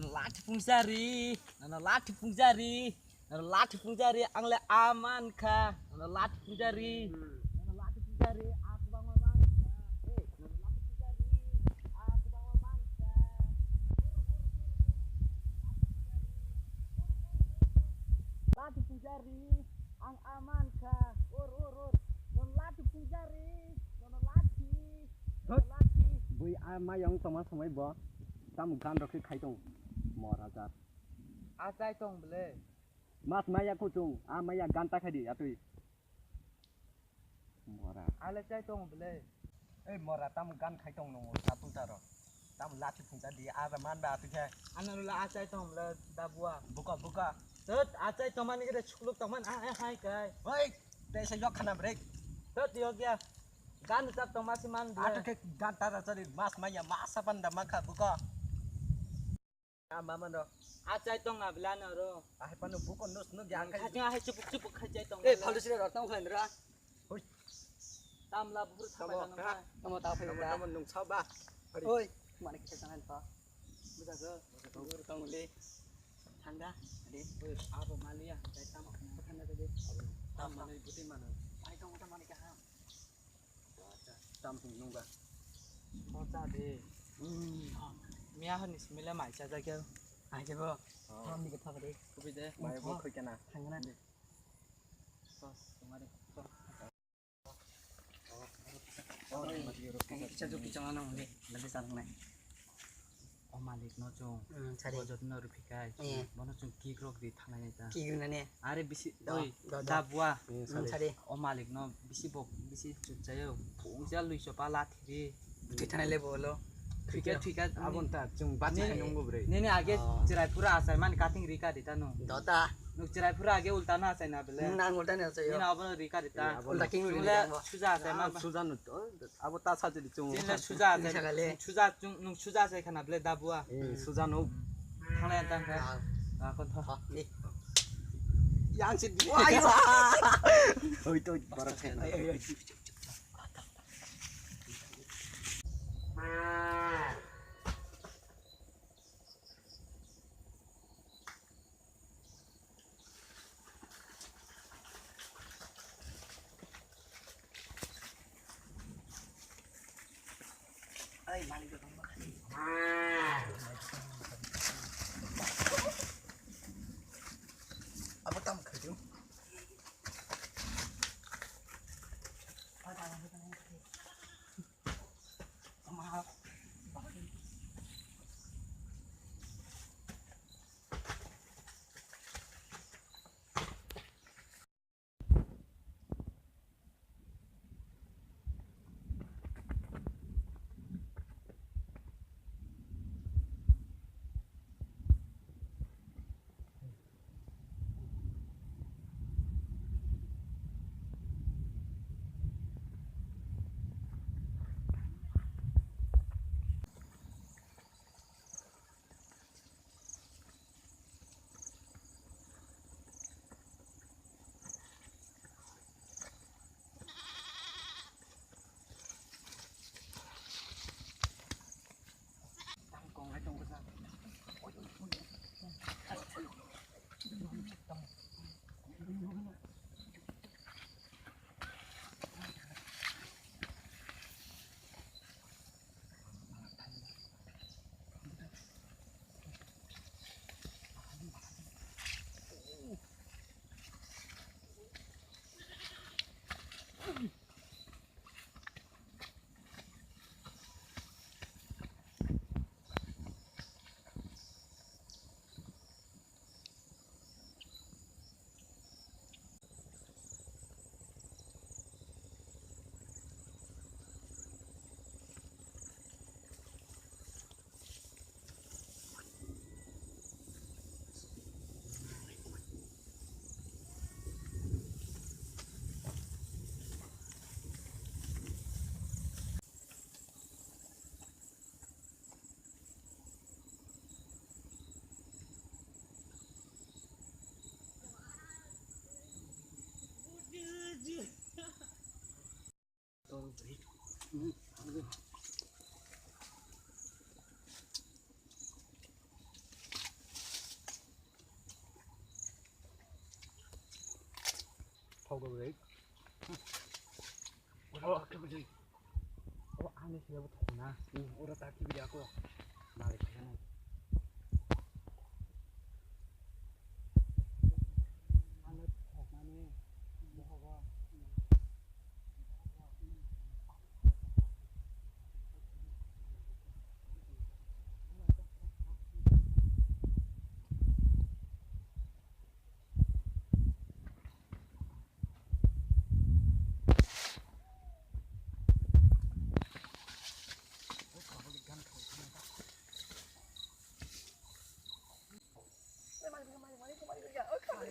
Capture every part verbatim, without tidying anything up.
Lathi phungjari, nono lathi phungjari, nono lathi phungjari, ang le a mankha, nono lathi phungjari, nono lathi phungjari, a kwbangma mankha, nono lathi phungjari, a kwbangma mankha. Lathi phungjari, ang a mankha, or, or, or, nono lathi phungjari, nono lathi, nono lathi. Bui a mayong tongma somoi bo. Tamo gan rok khe khai tong mo raja. A chai tong bwle. Mas maya kuchung, a maya gan ta khai di atwi. Mora. A le chai tong bwle. Ei mora tamo gan khai tong nung sa puta ro. Tamo lathi phungsa di a ra man ba atwi khe. Ano la a chai tong bwle da bua. Buka buka. Tot a chai tong mani khe sukluk tong man a hai kai. Oi, te sa yok khana brek. Tot yok ya. Gan chap tong masi man bwle. Ato khe gan ta ra chari mas maya mas sapan da makha buka. A mama no. A chai tong na bla no ro. A hai panu buko nus nuk ya. Khai jang hai chupuk chupuk khai chai tong. Eh, phalu sira rotang khai ndra. Hoi. Tamla buru tamo sapai nang kha. Tamo ta khai tamo ndra. Tamo nung sa ba. Oi, mane kisa sangan pa. Buja go. Buru tong le. Thangda. Ade. Oi, abo maliya. Chai tamo. Thangda de. Tam mane buti mane. Ai tong ta mane ka ha. Tam sung nung ba. Pocha de. Hmm. Miya hani simile mai cha jakya. Ai jebo. Oh. Tam ni kotha bade. Kubi de, mai bo khoi kana. Thangna. Sos, tumare. Sos. Kicha jo kicha nang le. Lagi sang nai. O malik no chung. Hmm, sari. Bo jotno ruphikai. Eh. Bono chung kick rok di thangnai ta. Kick rina ne. Are bisi, do, oi, do, do. Dabua. Hmm, sari. O malik no bisi bok, bisi chukchayo. Phungsa lui chopa lathi di. Thwi thanai le bolo. Thwika, thwika. Abon ta chung bat nini, nungbo bre. Nini age, oh, chirai pura asai man kating rika di ta no. Dota. Nuk chirai pura age ulta na asai na bele. Nang ulta na asai yo. Nini abo rika di ta. Eh, abo ulta king rika. Suja asai man. Suja no. Abo ta sajili chungo. Chini le suja se. Chini sakale. Suja chung, nung suja se khana ble dabua. Eh, suja no. Thanglai tang kha. Ah. Ah, kon tho. Ah, ni. Yang si di. Wah, ayo. Oi, to, barak khe. Ay, ay, ay. Abo tam khadio. Kau gabri. Oro tak kibri. Oro ani sila bo thokna. Oro tak kibri ako. Malik kaya nai. Ani thokna ni. Bohogo.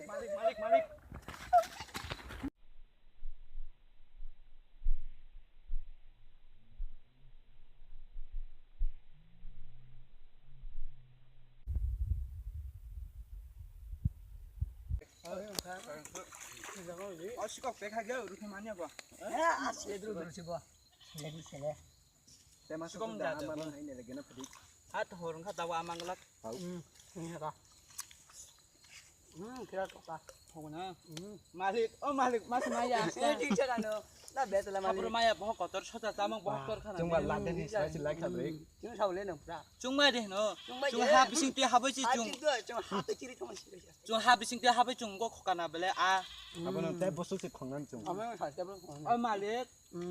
Malik, malik, malik. O sikok pekha ge rukhi manya bo. Eh, asli dulu dulu sih bo. Jadi sele. Tema sikok da ama nang ini lagi na pedi. Hat hor ngkha dawa amang lak. Hau. Hmm, ini ka. Hmm, kira kok ka. Hau na. Hmm. Malik, oh malik, mas maya. Eh, di cara no. Na betul lah malik. Maya bohok kotor soja samang bohok tor khana. Chungba lade ni sai silai kha bre. Chung sao le no pra. Chungba de no. Chungba de. Chung ha bising te habai chi chung. Chung ha te chiri thong si. Chung ha bising te habai chung go khokana bele a. Abono te bosu si khongnan chung. Abono sa te bo khongnan. Oi malik.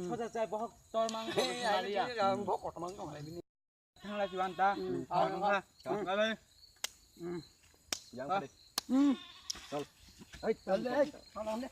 Soja chai bohok tor mang. Malik ya. Bohok kotor mang khong hai bini. Thangla chuan ta. Hmm. Ang ha. Bye bye. Hmm. Yang kali. Hmm. Chal. Hai, chal de, hai. Chal de.